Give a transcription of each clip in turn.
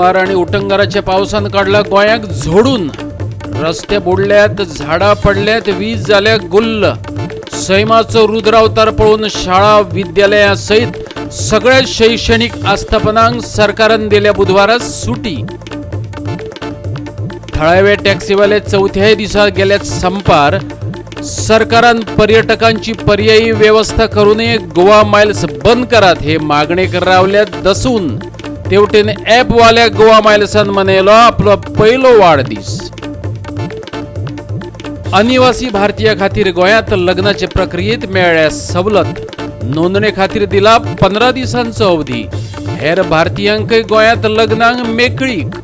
हुंवार आनी उटंगाराच्या पावसान काडला गोंयाक झोडून. रस्ते बुडल्यात, झाडां पडल्यात, वीज जाल्या गुल्ल. सैमाचो रुद्रावतार पळोवन शाळा विद्यालयां सयत सगळ्या शैक्षणिक आस्थापनांक सरकारान दिल्या बुधवारा सुटी. थळावे टॅक्सीवाले चवथ्याय दिसा गेल्यात संपार. सरकारान पर्यटकांची पर्यायी व्यवस्था करूनय गोवा मायल्स बंद करात हे मागणेक रावल्यात दसून. तेवटेन ॲपवाल्या गोवा मायल्सान मनयलो आपलो पयलो वाडदीस. अनिवासी भारतीय खातीर गोंयांत लग्नाचे प्रक्रियेत मेळ्ळ्या सवलत. नोंदणे खातीर दिला 15 दिसांचो अवधी. हेर भारतीयांकय गोंयांत लग्नांक मेकळीक.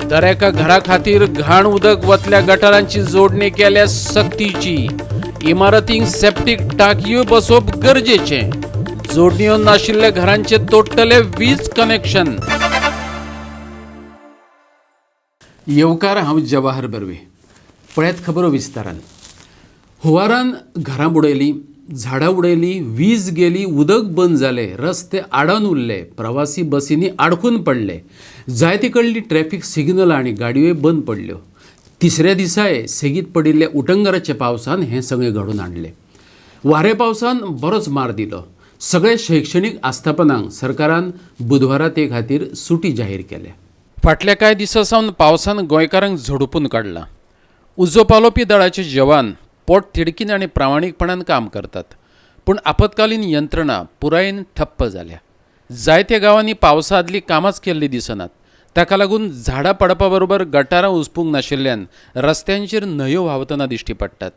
दरेका घरा खातीर घाण उदक वतल्या गटारांची जोडणी केल्या सक्तीची. इमारतींक सेप्टीक टाकयो बसोवप गरजेचें. जोडणयो नाशिल्ल्या घरांचे तोडटले वीज कनेक्शन. येवकार, हांव जवाहर बर्वे. पळयात खबरो विस्तारान. हुंवारान घरां बुडयलीं, झाडां उडयलीं, वीज गेली, उदक बंद जालें, रस्ते आडावन उरले, प्रवासी बसींनी आडखून पडले, जायते कडली ट्रॅफिक सिग्नल आनी गाडयोय बंद पडल्यो. तिसऱ्या दिसाय सेगीत पडिल्ल्या उटंगाराच्या पावसान हें सगळें घडोवन हाडलें. वारें पावसान बरोच मार दिलो. सगळ्या शैक्षणीक आस्थापनांक सरकारान बुधवारा ते खातीर सुटी जाहीर केल्या. फाटल्या कांय दिसां सावन पावसान गोंयकारांक झोडपून काडलां. उजो पालोवपी दळाचे जवान पोट तिडकीन आनी प्रामाणीकपणान काम करतात, पूण आपत्कालीन यंत्रणा पुरायेन ठप्प जाल्या. जायत्या गांवांनी पावसा आदलीं कामांच केल्लीं दिसनात. ताका लागून झाडां पडपा बरोबर गटारां उसपूंक नाशिल्ल्यान रस्त्यांचेर न्हंयो व्हांवतना दिश्टी पडटात.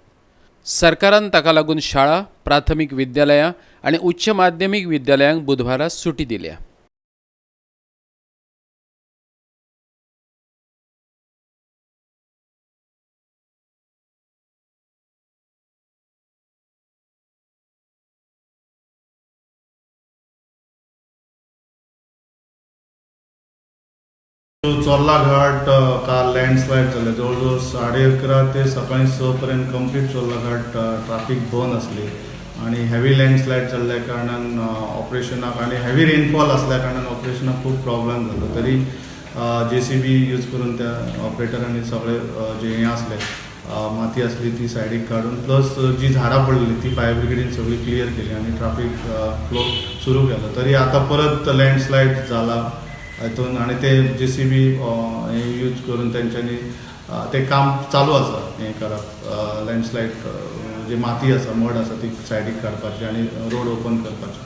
सरकारान ताका लागून शाळा, प्राथमीक विद्यालयां आनी उच्च माध्यमीक विद्यालयांक बुधवारा सुटी दिल्या. चोर्ला घाट काल लँडस्लायड जाले. जवळ जवळ 11:30 ते सकाळी 6 पर्यंत कंप्लीट चोर्ला घाट ट्राफीक बंद आसली आनी हेवी लँडस्लायड जाल्ल्या कारणान ऑपरेशनाक आनी हेवी रेनफॉल आसल्या कारणान ऑपरेशनाक खूब प्रॉब्लम जालो. तरी JCB use करून त्या ऑपरेटरांनी सगळे जे हें आसले माती आसली ती सायडीक काडून प्लस जी झाडां पडलेली ती फायर ब्रिगेडीन सगळी क्लियर केली आनी ट्राफीक फ्लो सुरू केलो. तरी आतां परत लँडस्लायड जाला हातून आनी ते JCB हे यूज करून तेंच्यांनी ते काम चालू आसा. हें करप लँडस्लायड जी माती आसा, मड आसा ती सायडीक काडपाची आनी रोड ओपन करपाची.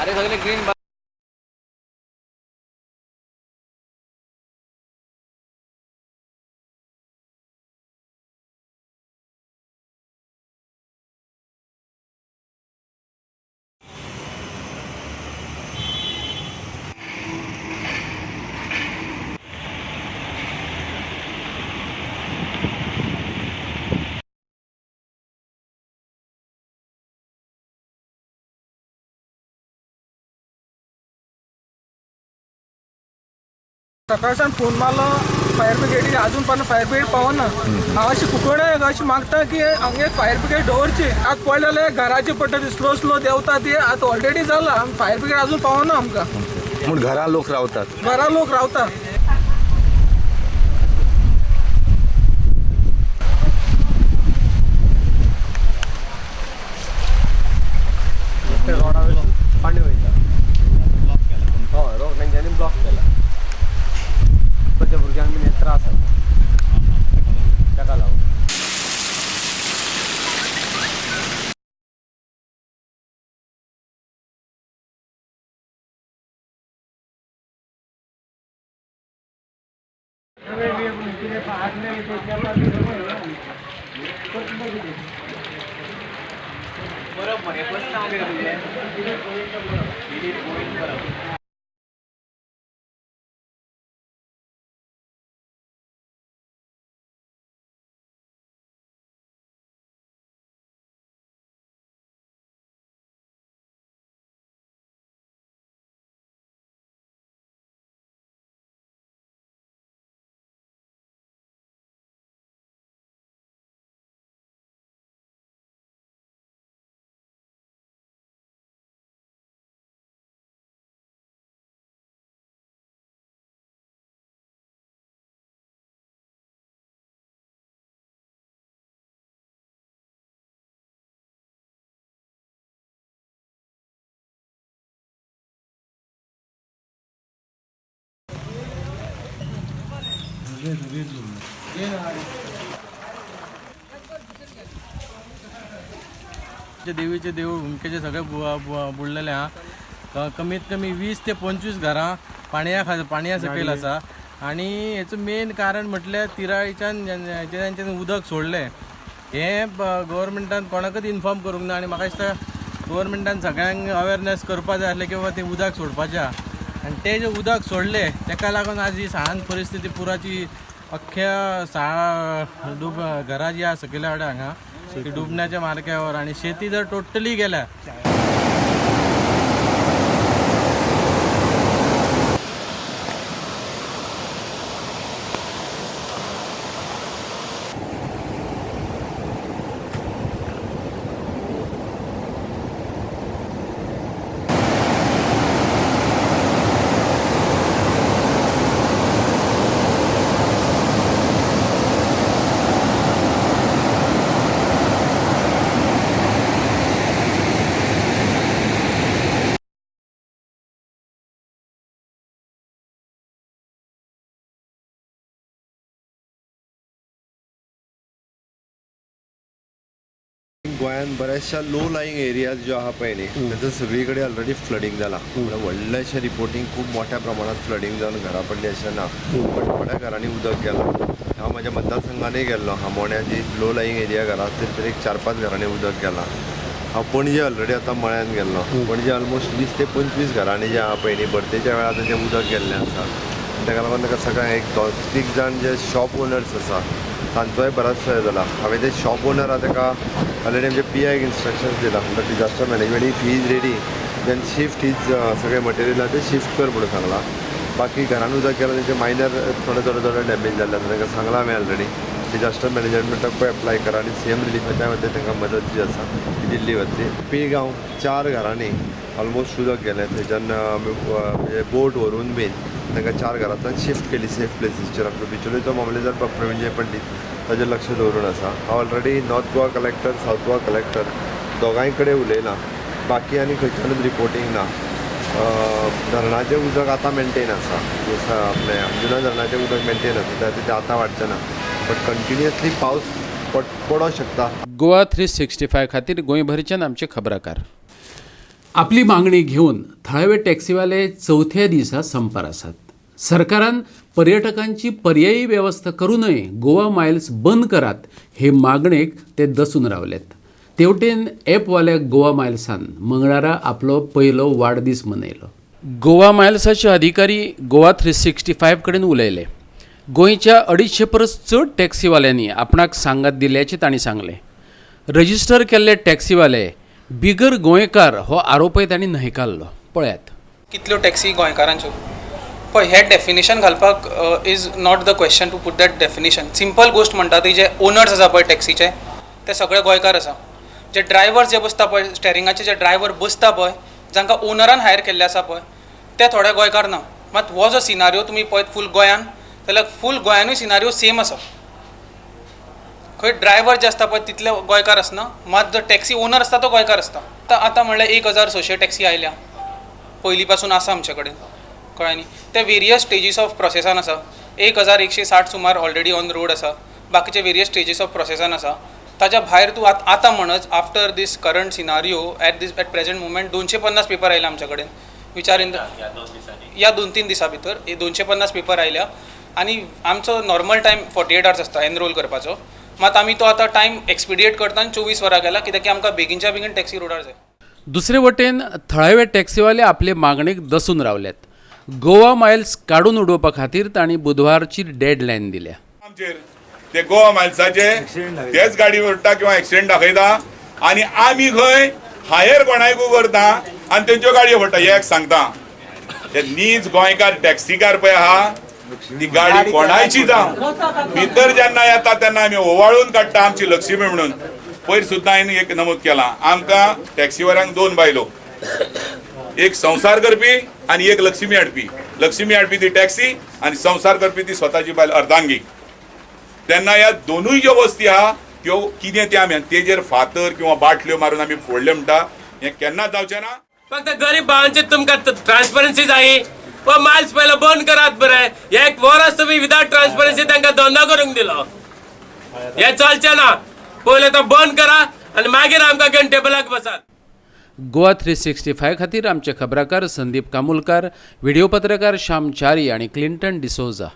अरे सगळे ग्रीन. सकाळसान फोन मारलो फायर ब्रिगेडीक, अजून पण फायर ब्रिगेड पावना. हांव अशी कुकडे अशी मागता की हांगे फायर ब्रिगेड दवरची. आतां पळयलें जाल्यार घराची पडटा ती स्लो स्लो देंवता ती आतां ऑलरेडी जाला. फायर ब्रिगेड अजून पावना आमकां. म्हूण घरां लोक रावतात, घरां लोक रावता. पाणी वयता. हय, रोड तेंच्यांनी ब्लॉक केला. भुरग्यांक बीन हे त्रास जाता ताका लागून. बरोबर. देवीचे देऊळ भुमकेचे सगळे बुडलेले आहा. कमीत कमी 20 ते 25 घरां पाणया सकयल आसा. आनी हेचो मेन कारण म्हटल्यार तिराळीच्यान तांच्यान उदक सोडलें हें गव्हर्मेंटान कोणाकच इन्फॉर्म करूंक ना. आनी म्हाका दिसता गव्हर्मेंटान सगळ्यांक अवेरनेस करपाक जाय आसलें की बाबा तें उदक सोडपाचें आहा. आनी तें जें उदक सोडलें तेका लागून आज ही साळान परिस्थिती पुराची अख्ख्या साळा डूब घरां जी आहा सकयल्या वाड्या हांगा ती डुबण्याच्या मार्गावर आनी शेती जर टोटली गेल्या. गोंयांत बऱ्याचशा लो लाईंग एरियाज ज्यो आहा पळय न्ही ताचो सगळी कडेन ऑलरेडी फ्लडींग जाला. म्हणल्यार व्हडलेशें रिपोर्टींग खूब मोठ्या प्रमाणात फ्लडींग जावन घरां पडली अशें ना, बट थोड्या घरांनी उदक गेलां. हांव म्हाज्या मतदारसंघानूय गेल्लो, आमोण्या जी लो लाईंग एरिया घरां थंयसर एक 4-5 घरांनी उदक गेलां. हांव पणजे ऑलरेडी आतां मळ्यान गेल्लो, पणजे ऑलमोस्ट 20 ते 25 घरांनी जें आहा पळय न्ही भरतेच्या वेळार तेजें उदक गेल्लें आसा. ताका लागून ताका सगळ्यांक एक 2-3 जाण जे शॉप ओनर्स आसा तांचोय बरोचसो हें जाला. हांवें ते शॉप ओनर आहा ताका ऑलरेडी आमच्या पी आयक इन्स्ट्रक्शन्स दिला, म्हणटा disaster management if he is ready then shift his सगळें मटेरियल आहा तें शिफ्ट कर म्हणून सांगलां. बाकी घरान उदक गेलां तेंचे मायनर थोडे थोडे थोडे डॅमेज जाल्ले आसा तांकां सांगलां हांवें ऑलरेडी डिजास्टर मॅनेजमेंटाक एप्लाय करा आनी सी एम रिलिफाच्या वतीन तांकां मदत जी आसा ती दिल्ली वतली. पिळगांव 4 घरांनी ऑलमोस्ट उदक गेलें, थंयच्यान म्हणजे बोट व्हरून बीन तांकां 4 घरांतल्यान शिफ्ट केली सेफ प्लेसीसचेर. आपलो बिचोलेचो मामलेदार प्रवीणजय पंडीत ताजेर लक्ष दवरून आसा. हांव already north Goa collector, south Goa collector दोगांय कडेन उलयलां. बाकी आनी खंयच्यानूच रिपोर्टींग ना. धरणाचें उदक आतां मेनटेन आसा, आपलें अंजुना धरणाचें उदक मेनटेन आसा, त्या खातीर तें आतां वाडचें ना, बट कंटिन्युअसली पावस पडोंक शकता. गोवा 365 खातीर गोंयभरच्यान आमचे खबराकार आपली मागणी घेवन थळावे टॅक्सीवाले चवथ्या दिसा संपार आसात. सरकारान पर्यटकांची पर्यायी वेवस्था करूनय गोवा मायल्स बंद करात हे मागणेक ते दसून रावल्यात. तेवटेन ॲपवाल्या गोवा मायल्सान मंगळारा आपलो पयलो वाडदीस मनयलो. गोवा मायल्साचे अधिकारी गोवा 365 कडेन उलयले. गोंयच्या 250 परस चड टॅक्सीवाल्यांनी आपणाक सांगात दिल्याचें तांणी सांगलें. रजिस्टर केल्ले टॅक्सीवाले बिगर गोंयकार हो आरोपय तांणी न्हयकारलो. पळयात कितल्यो टॅक्सी गोंयकारांच्यो. पळय हें डेफिनेशन घालपाक is not the question to put that definition. Simple गोश्ट म्हणटा ती जे ओनर्स आसा पळय टॅक्सीचे ते सगळे गोंयकार आसा. जे ड्रायवर जे बसता पळय स्टेरिंगाचे जे ड्रायवर बसता पळय जांकां ओनरान हायर केल्ले आसा पळय ते थोडे गोंयकार ना. मात हो जो सिनारियो तुमी पळयत फूल गोंयान जाल्यार फूल गोंयानूय सिनारियो सेम आसा. खंय ड्रायवर जे आसता पळय तितले गोंयकार आसना, मात जो टॅक्सी ओनर आसता तो गोंयकार आसता. आतां म्हणल्यार 1600 टॅक्सी आयल्या, पयलीं पासून आसा आमचे कडेन, कळ्ळें न्ही. ते वेरियस स्टेजीस ऑफ प्रोसेसान आसा. 1160 सुमार ऑलरेडी ऑन रोड आसा, बाकीचे वेरियस स्टेजीस ऑफ प्रोसेसान आसा. ताच्या भायर तूं आतां म्हणच after this current scenario at this at present moment 250 paper आयले आमचे कडेन, विचार इन ह्या 2-3 दिसां भितर 250 पेपर आयल्या. आनी आमचो नॉर्मल टायम 48 आवर्स आसता एनरोल करपाचो, मात आमी तो आतां टायम एक्सपिडिएट करता आनी 24 वरां केला, कित्याक की आमकां बेगीनच्या बेगीन टॅक्सी रोडार जाय. दुसरे वटेन थळावे टॅक्सीवाले आपले मागणेक दसून रावल्यात. गोवा मायल्स काडून उडोवपा खातीर तांणी बुधवारची डेडलायन दिल्या. आमचेर ते गोवा मायल्साचे तेच गाडी व्हरता किंवा एक्सिडेंट दाखयता आनी आमी खंय हायर कोणायकू करता आनी तेंच्यो गाडयो व्हरता. हे एक सांगता, ते नीज गोंयकार टॅक्सीकार पळय आहा ती गाडी कोणायची जावं भितर जेन्ना येता तेन्ना आमी ओवाळून काडटा आमची लक्ष्मी म्हणून. पयर सुद्दां हांवें एक नमूद केलां, आमकां टॅक्सीवाल्यांक 2 बायलो, एक संवसार करपी आनी एक लक्ष्मी हाडपी. लक्ष्मी हाडपी ती टॅक्सी आनी संवसार करपी ती स्वताची बायल अर्धांगी. तेन्ना ह्या दोनूय ज्यो वस्ती आहा त्यो कितें तें आमी तेजेर फातर किंवा बाटल्यो मारून आमी फोडले म्हणटा हें केन्नाच जावचें ना. फक्त गरीब भावांचे तुमकां ट्रान्सपरन्सी जाय. हो मायल्स पयलो बंद करात बरें. एक वरस तुमी विदाउट ट्रान्सपरन्सी तांकां धंदो करूंक दिलो, हें चलचें ना. पयलें तो बंद करा आनी मागीर आमकां घेवन टेबलाक बसात. गोवा 365 खातीर आमचे खबराकार संदीप कामुलकार, व्हिडिओ पत्रकार श्याम च्यारी आनी क्लिंटन डिसोजा.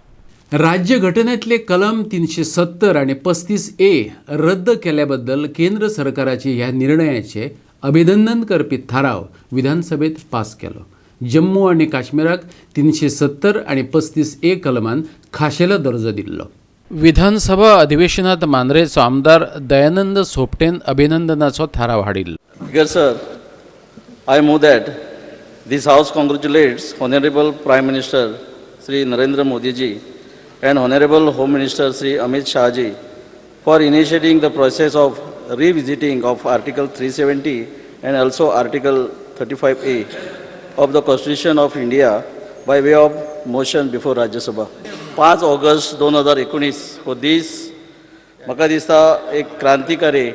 राज्य घटनेतले कलम 370 आनी 35A रद्द केल्या बद्दल केंद्र सरकाराचे ह्या निर्णयाचे अभिनंदन करपी थाराव विधानसभेत पास केलो. जम्मू आनी काश्मीराक 370 आनी 35A कलमान खाशेलो दर्जो दिल्लो. विधानसभा अधिवेशनात मांद्रेचो आमदार दयानंद सोपटेन अभिनंदनाचो थाराव हाडिल्लो. Speaker sir, I move that this House congratulates Honorable Prime Minister Shri Narendra Modi ji and Honorable Home Minister Shri Amit Shah ji for initiating the process of revisiting of Article 370 and also Article 35A of the Constitution of India by way of motion before Rajya Sabha. 5 August 2019 हो दीस म्हाका दिसता एक क्रांतिकारी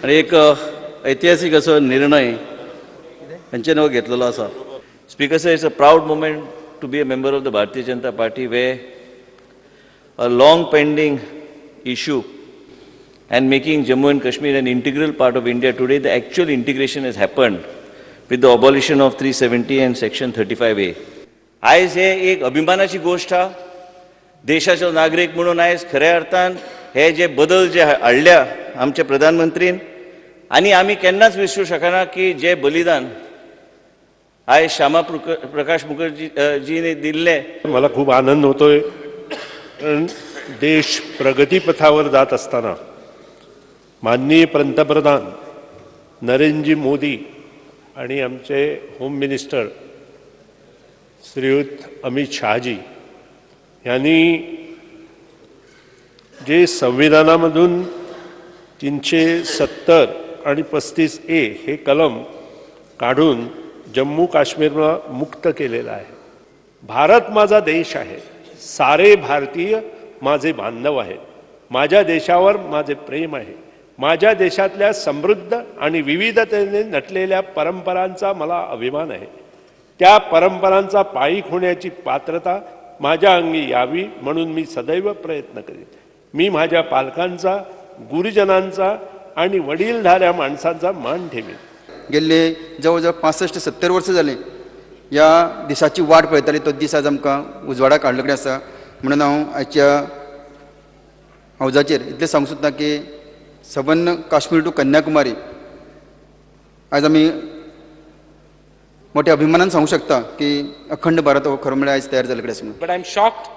आनी एक ऐतिहासीक असो निर्णय हांचें हो घेतलेलो आसा. Speaker sir, it's a proud moment to be a member of the Bharatiya Janata Party where a long pending issue and making Jammu and Kashmir an integral part of India today, the actual integration has happened with the abolition of 370 and section 35A. आयज हे एक अभिमानाची गोष्ट हा. देशाचो नागरीक म्हणून आयज खऱ्या अर्थान हे जे बदल जे हाडल्या आमचे प्रधानमंत्रीन, आनी आमी केन्नाच विसरूं शकना की जे बलिदान आयज श्यामा प्रकाश मुखर्जी जीने दिल्ले. मला खूप आनंद होतोय कारण देश प्रगतीपथावर जात असताना माननीय पंतप्रधान नरेंद्रजी मोदी आणि आमचे होम मिनिस्टर श्रीयुत अमित शहाजी यांनी जे संविधानामधून 370 आणि 35A हे कलम काढून जम्मू काश्मीरला मुक्त केलेलं आहे. भारत माझा देश आहे, सारे भारतीय माझे बांधव आहेत, माझ्या देशावर माझे प्रेम आहे, माझ्या देशातल्या समृद्ध आणि विविधतेने नटलेल्या परंपरांचा मला अभिमान आहे, त्या परंपरांचा पायीक होण्याची पात्रता माझ्या अंगी यावी म्हणून मी सदैव प्रयत्न करेन. मी माझ्या पालकांचा, गुरुजनांचा आणि वडीलधाऱ्या माणसांचा मान ठेवीन. गेल्ले जवळ जवळ 65 ते 70 वर्सां जालीं ह्या दिसाची वाट पळयताली, तो दीस आज आमकां उजवाडाक हाडलो कडेन आसा. म्हणून हांव आयच्या हावजाचेर इतलें सांगूंक सोदता की सबंद काश्मीर टू कन्याकुमारी आयज आमी मोठ्या अभिमानान सांगूंक शकता की अखंड भारत हो खरो म्हळ्यार आयज तयार जाल्ले कडेन आसा. But I am shocked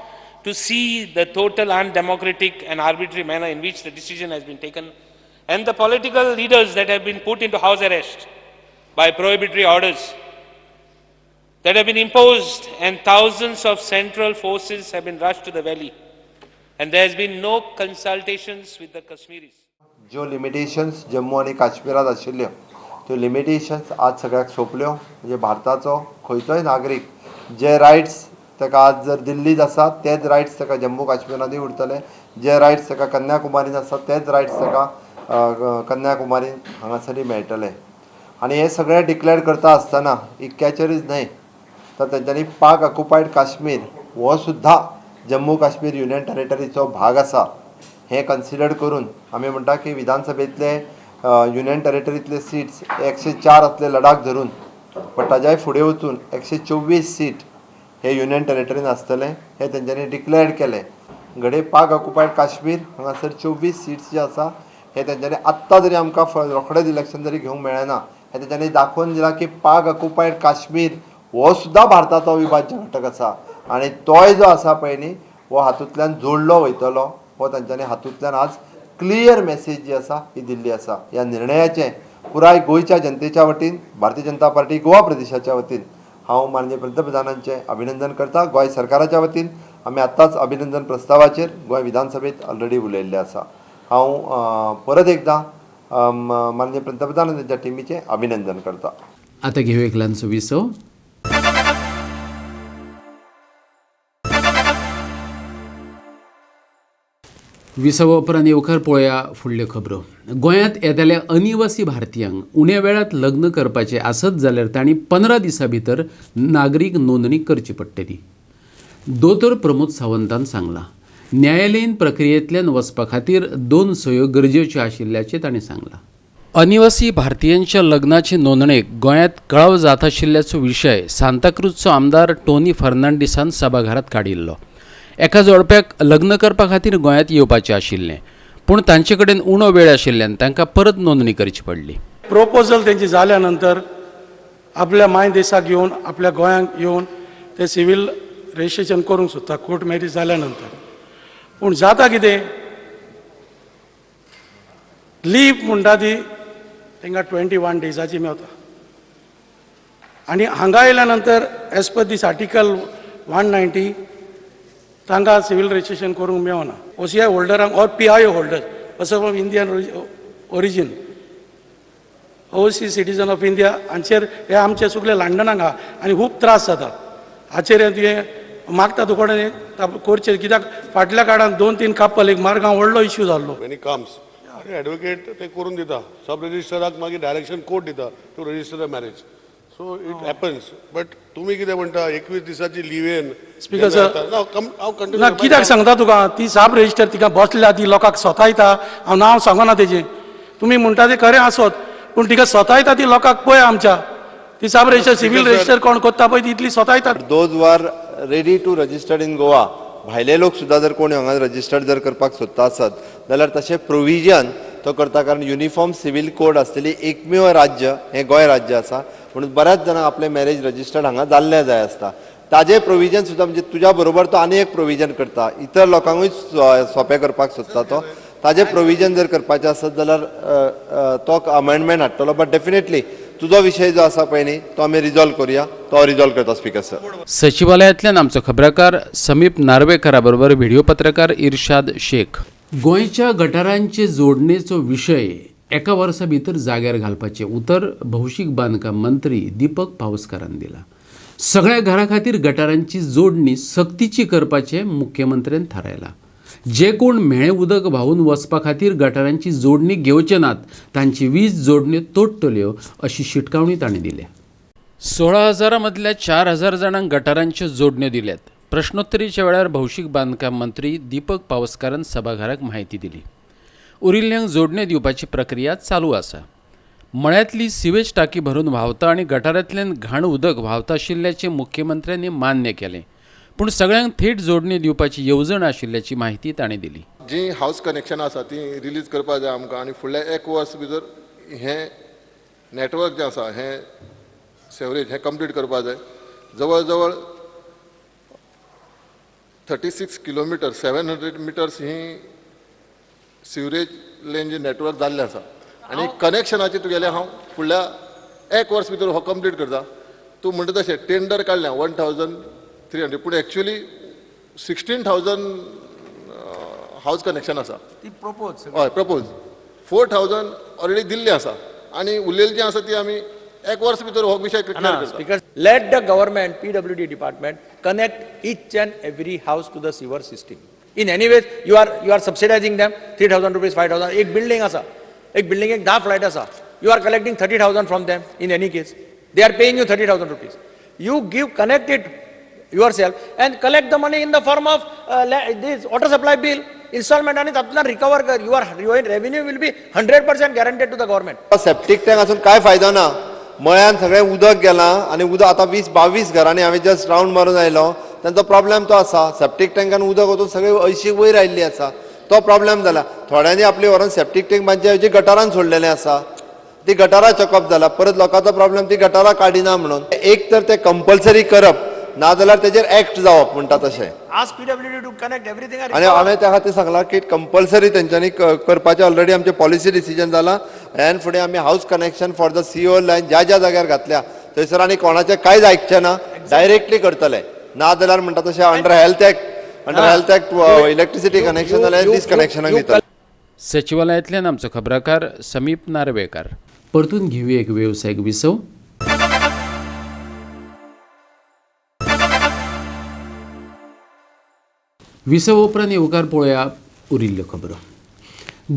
to see the total undemocratic and arbitrary manner in which the decision has been taken and the political leaders that have been put into house arrest by prohibitory orders that have been imposed, and thousands of central forces have been rushed to the valley and there has been no consultations with the Kashmiris. ज्यो limitations Jammu आनी काश्मीरात आशिल्ल्यो त्यो limitations आज सगळ्याक सोंपल्यो. म्हणजे भारताचो खंयचोय नागरीक जे रायट्स ताका आज जर दिल्लीत आसा तेच रायट्स ताका जम्मू काश्मीरांतूय उरतले, जे रायट्स ताका कन्याकुमारीन आसा तेच रायट्स ताका कन्याकुमारीन हांगासरूय मेळटले. आनी हे सगळें डिक्लेअर करता आसतना इतक्याचेरूच न्हय तर तेंच्यांनी पाक ऑक्युपायड काश्मीर हो सुद्दां जम्मू काश्मीर युनियन टेरिटरीचो भाग आसा हें कन्सिडर करून आमी म्हणटा की विधानसभेंतले युनियन टेरिटरींतले सीट्स 104 आसले लडाख धरून, बट ताज्याय फुडें वचून 124 सीट हे युनियन टेरिटरीन आसतले हें तेंच्यांनी डिक्लेअर केलें. घडये पाक ऑक्युपायड काश्मीर हांगासर 24 सीट्स जे आसा हे तेंच्यांनी आत्तां जरी आमकां रोखडेंच इलेक्शन जरी घेवंक मेळना हें तेंच्यांनी दाखोवन दिलां की पाक ऑक्युपायड काश्मीर हो सुद्दां भारताचो अविभाज्य घटक आसा आनी तोय जो आसा पळय न्ही हो हातूंतल्यान जोडलो वयतलो, हो तेंच्यांनी हातूंतल्यान आज क्लियर मॅसेज जी आसा ही दिल्ली आसा. ह्या निर्णयाचें पुराय गोंयच्या जनतेच्या वतीन, भारतीय जनता पार्टी गोवा प्रदेशाच्या वतीन हांव माननीय पंतप्रधानांचें अभिनंदन करता. गोंय सरकाराच्या वतीन आमी आत्तांच अभिनंदन प्रस्तावाचेर गोंय विधानसभेंत ऑलरेडी उलयल्लें आसा. हांव परत एकदां माननीय पंतप्रधान आनी तांच्या टिमीचें अभिनंदन करता. आतां घेवया एक ल्हानसो विसव. विसवा उपरांत येवकार पळोवया फुडल्यो खबरो. गोंयांत येतल्या अनिवासी भारतीयांक उण्या वेळांत लग्न करपाचें आसत जाल्यार तांणी 15 दिसां भितर नागरीक नोंदणी करची पडटली. दोतोर प्रमोद सावंतान सांगलां. न्यायालयीन प्रक्रियेंतल्यान वचपा खातीर 2 सयो गरजेच्यो आशिल्ल्याचें तांणी सांगलां. अनिवासी भारतीयांच्या लग्नाचे नोंदणेक गोंयांत कळाव जात आशिल्ल्याचो विशय सांताक्रूजचो आमदार टोनी फर्नांडीसान सभाघरांत काडिल्लो. एका जोडप्याक लग्न करपा खातीर गोंयांत येवपाचें आशिल्लें, पूण तांचे कडेन उणो वेळ आशिल्ल्यान तांकां परत नोंदणी करची पडली. प्रोपोजल तेंची जाल्या नंतर आपल्या माय देशाक येवन आपल्या गोंयांक येवन ते सिवील रजिस्ट्रेशन करूंक सोदता कोर्ट मॅरेज जाल्या नंतर. पूण जाता कितें, लीव म्हणटा ती तांकां 21 डेजाची मेवता आनी हांगा आयल्या नंतर एज पर दीस आर्टिकल 190 तांकां सिवील रजिस्ट्रेशन करूंक मेळना. OCI होल्डरांक or PIO holder, person of Indian origin, overseas citizen of India हांचेर हे आमचे सगळे लंडनाक आहा आनी खूब त्रास जाता. हाचेर तुवें मागता तुकडे करचें कित्याक फाटल्या काळान 2-3 कापल एक मार्गांव व्हडलो इश्यू जाल्लो. मेनी कम्स आनी एडवोकेट ते करून दिता, सब रजिस्टराक मागीर डायरेक्शन कोर्ट दिता to register the marriage. So it happens. But तुमी कितें म्हणटा 21 दिसाची लिवेन स्पीकर सर ना कित्याक सांगता तुका, ती सब रजिस्टर तिका बसल्या, ती लोकांक सतायता. हांव नांव सांगना तेजें, तुमी म्हणटा तें खरें आसत पूण तिका सतायता ती लोकांक. पळय आमच्या ती सब रजिस्टर सिवील रजिस्टर कोण करता पळय ती इतली सतायता. Those who are ready to register in Goa, भायले लोक सुद्दां जर कोण हांगा रजिस्टर्ड जर करपाक सोदता आसत जाल्यार तशें प्रोविजन तो करता, कारण युनिफॉर्म सिवील कोड आसलेली एकमेव राज्य हें गोंय राज्य आसा. म्हणून बऱ्याच जाणांक आपलें मॅरेज रजिस्टर्ड हांगा जाल्लें जाय आसता. ताजें प्रोविजन सुद्दां म्हणजे तुज्या बरोबर तो आनी एक प्रोविजन करता, इतर लोकांकूय सोंपें करपाक सोदता तो. ताजें प्रोविजन जर करपाचें आसत जाल्यार तो अमेंडमेंट हाडटलो. बट डेफिनेटली तुजो विशय जो आसा पळय न्ही तो आमी रिजॉल्व करुया, तो रिजॉल्व करता स्पीकर सर. सचिवालयांतल्यान आमचो खबराकार समीप नार्वेकरा बरोबर व्हिडिओ पत्रकार इर्शाद शेख. गोंयच्या गटारांचे जोडणेचो विशय एका वर्सा भितर जाग्यार घालपाचें उतर भौशीक बांदकाम मंत्री दीपक पावसकारान दिला. सगळ्या घरा खातीर गटारांची जोडणी सक्तीची करपाचें मुख्यमंत्र्यान थारायलां. जे कोण म्हेळें उदक व्हांवून वचपा खातीर गटारांची जोडणी घेवचे नात तांची वीज जोडण्यो तोडटल्यो अशी शिटकावणी तांणी दिल्या. 16,000 मदल्या 4,000 जाणांक गटारांच्यो जोडण्यो दिल्यात. प्रश्नोत्तरीच्या वेळार भौशीक बांदकाम मंत्री दीपक पावसकारान सभाघराक म्हायती दिली. उरिल्ल्यांक जोडण्यो दिवपाची प्रक्रिया चालू आसा. मळ्यांतली सिवेज टाकी भरून व्हांवता आनी गटारांतल्यान घाण उदक व्हांवता आशिल्ल्याचें मुख्यमंत्र्यांनी मान्य केलें, पूण सगळ्यांक थेट जोडणी दिवपाची येवजण आशिल्ल्याची म्हायती ताणें दिली. जी हावस कनेक्शन आसा ती रिलीज करपाक जाय आमकां आनी फुडल्या एक वर्स भितर हें नेटवर्क जें आसा हें सेवरेज हें कंप्लीट करपाक जाय. जवळ जवळ 36 किलोमिटर 700 मिटर्स ही सिवरेज लेन जे नेटवर्क जाल्लें आसा आनी कनेक्शनाचें तुगेलें हांव फुडल्या एक वर्स भितर हो कंप्लीट करता. तूं म्हणटा तशें टेंडर काडलें 1300, पूण एक्चुअली 16,000 हावस कनेक्शन आसा. प्रपोज हय प्रपोज 4,000 ऑलरेडी दिल्लें आसा आनी उरलेलें जें आसा ती आमी एक वर्स भितर हो विशय क्लियर करता. Let the government PWD department connect each and every house to the sewer system. In any ways you are subsidising them 3,000 rupees 5,000. एक बिल्डिंग आसा, एक बिल्डिंग एक 10 फ्लॅट आसा, you are collecting 30,000 from them. In any case they are paying you 30,000 rupees. You give connect it yourself and collect the money in the form of this water supply bill installment आणि तातूंतल्यान recover कर. Your revenue will be 100% guaranteed to the government. Septic tank आसून काय फायदो ना, मळ्यान सगळें उदक गेलां आनी उदक आतां 20-22 घरांनी हांवें जस्ट रावंड मारून आयलो, तांचो प्रॉब्लेम तो आसा. सेप्टीक टँकान उदक वचून सगळें अंयशीं वयर आयिल्ली आसा, तो प्रॉब्लेम जाला. थोड्यांनी आपली व्हरोन सेप्टीक टँक बांदचे ऐवजी गटारान सोडलेलें आसा, ती गटारां चकअप जाला. परत लोकांचो प्रॉब्लेम ती गटारां काडिना म्हणून एक तर ते कंपल्सरी करप, ना जाल्यार तेजेर एक्ट जावप म्हणटा तशें. आनी हांवें त्या खातीर सांगलां की कंपल्सरी तेंच्यांनी करपाचें. ऑलरेडी आमचें पॉलिसी डिसिजन जालां. ह्यान फुडें आमी house connection for the CO line ज्या ज्या जाग्यार घातल्या थंयसर आनी कोणाचें कांयच आयकचें ना, डायरेक्टली करतले. ना जाल्यार म्हणटा तशें under health act electricity connection जाल्यार डिसकनेक्शनाक दितले. सचिवालयांतल्यान आमचो खबराकार समीप नार्वेकार. परतून घेवया एक वेवसायीक विसव. विसव उपरांत येवकार पळोवया उरिल्ल्यो खबरो.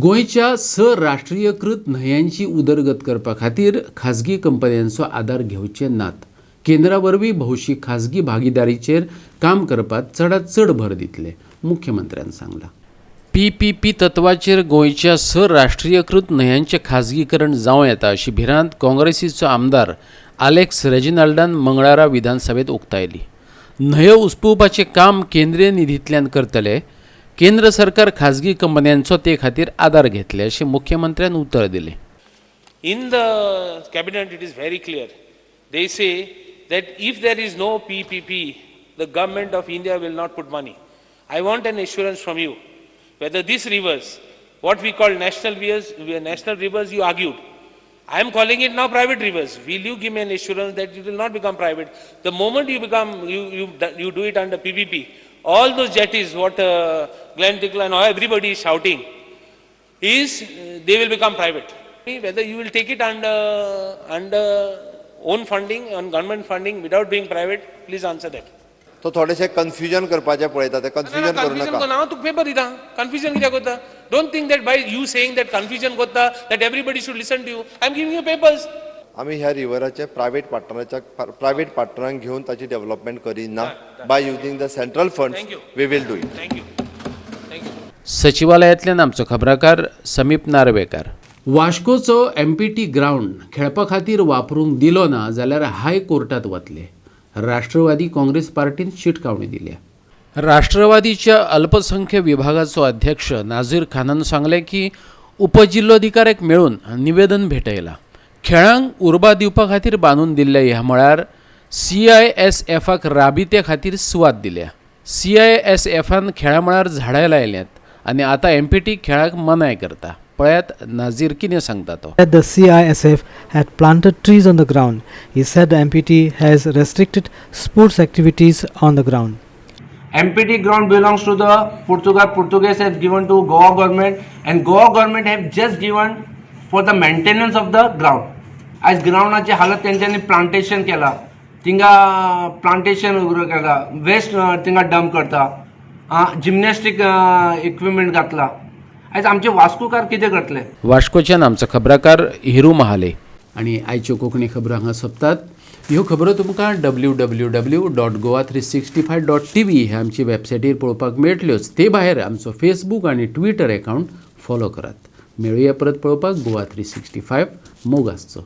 गोंयच्या 6 राष्ट्रीयकृत न्हंयांची उदरगत करपा खातीर खाजगी कंपन्यांचो आदार घेवचे नात. केंद्रा वरवीं भौशीक खाजगी भागीदारीचेर काम करपात चडांत चड भर दितले, मुख्यमंत्र्यान सांगलां. PPP तत्वाचेर गोंयच्या 6 राष्ट्रीयकृत न्हंयांचें खाजगीकरण जावं येता अशी भिरांत काँग्रेसीचो आमदार आलेक्स रेजिनाल्डान मंगळारा विधानसभेत उक्तायली. न्हंयो उसपुवपाचें काम केंद्रीय निधींतल्यान करतले, केंद्र सरकार खाजगी कंपन्यांचो ते खातीर आदार घेतले अशें मुख्यमंत्र्यान उतर दिलें. In the cabinet it is very clear. They say that if there is no PPP, the government of India will not put money. I want an assurance from you whether these rivers, what we call national rivers, you argued. I am calling it now private rivers. Will you give me an assurance that it will not become private? The moment you become, you do it under PPP, all those jetties, what Glenn Tickle and everybody is shouting, is they will become private. Whether you will take it under own funding, on government funding, without being private, please answer that. तो थोडेशे confusion करपाचें पळयता, ते confusion करू नाका. हांव तुका paper दिता, कन्फ्युजन कित्याक करता? Don't think that by you saying that confusion करता that everybody should listen to you. I am giving you papers. आमी ह्या रिवराचे प्रायवेट पार्टनरांक घेवन ताची डेव्हलपमेंट करिना. By using the central funds we will do it. सचिवालयांतल्यान आमचो खबराकार समीप नार्वेकार. वास्कोचो MPT ground खेळपा खातीर वापरूंक दिलो ना जाल्यार हाय कोर्टात वतले, राष्ट्रवादी काँग्रेस पार्टीन शिटकावणी दिल्या. राष्ट्रवादीच्या अल्पसंख्य विभागाचो अध्यक्ष नाझीर खानान सांगलें की उपजिल्लोधिकाऱ्याक मेळून निवेदन भेटयलां. खेळांक उर्बा दिवपा खातीर बांदून दिल्ल्या ह्या मळार CISFाक राबित्या खातीर सुवात दिल्या. CISFान खेळा मळार झाडां लायल्यांत आनी आतां MPT खेळाक मनाय करता. पळयात नाझीर कितें सांगता तो. The CISF had planted trees on the ground. He said the MPT has restricted sports activities on the ground. MPT ground belongs to the Portugal. Portuguese have given to Goa government, and Goa government have just given for the maintenance of the ground. आज ग्राउंडाची हालत तेंच्यांनी plantation केला, थिंगा plantation केला, waste थिंगा dump करता, gymnastic equipment घातला. आयज आमचे वास्कोकार कितें करतले? वास्कोच्यान आमचो खबराकार हिरू महाले. आनी आयच्यो कोंकणी खबरो हांगा सोंपतात. ह्यो खबरो तुमकां www.goa365.tv ह्या आमची वेबसायटीर पळोवपाक मेळटल्योच. ते भायर आमचो फेसबूक आनी ट्विटर अकावंट फॉलो करात. मेळुया परत पळोवपाक गोवा 365. मोग आसचो.